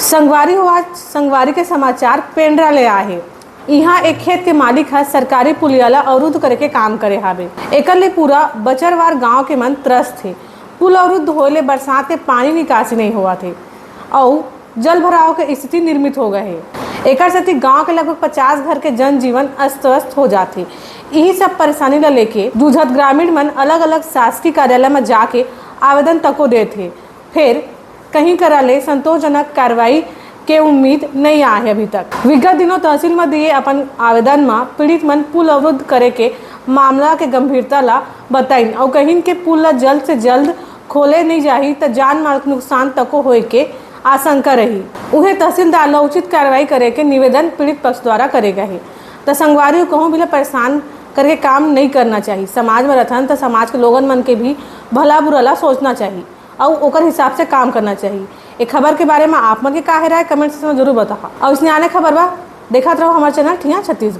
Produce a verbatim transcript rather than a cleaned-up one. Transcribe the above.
संगवारी हो, आज संगवारी के समाचार पेंड्रा ले आए हे। इहाँ एक खेत के मालिक ह सरकारी पुलिया ला अवरुद्ध करे के काम करे हावे। एकर ले पूरा बचरवार गांव के मन त्रस्त हे। पुल अवरुद्ध होए ले बरसात के पानी निकासी नहीं होवत हे अउ जल भराव के स्थिति निर्मित हो गए हे। एकर सेती गांव के लगभग पचास घर के जनजीवन अस्त व्यस्त हो जात हे। इही सब परेशानी ला लेके जूझत ग्रामीण मन अलग-अलग शासकीय कार्यालय म जाके आवेदन तको देत हे। फेर कहीं करा ले संतोषजनक कार्रवाई के उम्मीद नइ आए हे अभी तक। विगत दिनों तहसील म दिए अपन आवेदन म पीड़ित मन पुल अवरुद्ध करे के मामला के गंभीरता ला बताइन अउ कहिन के पुल ला जल्द से जल्द खोले नइ जाही त जान माल के नुकसान तको होए के आशंका रही। उहे तहसीलदार ला उचित कार्रवाई करे के निवेदन पीड़ित पक्ष द्वारा करे गए हे। त संगवारी हो, कहूँ भी ला परेशान करके काम नइ करना चाही। समाज म रथन त समाज के लोगन मन के भी भला बुरा ला सोचना चाही अउ ओकर हिसाब से काम करना चाही। ए खबर के बारे म आप मन के का हे राय, कमेंट सेक्शन म जरूर बताहा। अउ इसने आने खबर बा, देखत रहो हमार चैनल ठिया छत्तीसगढ़।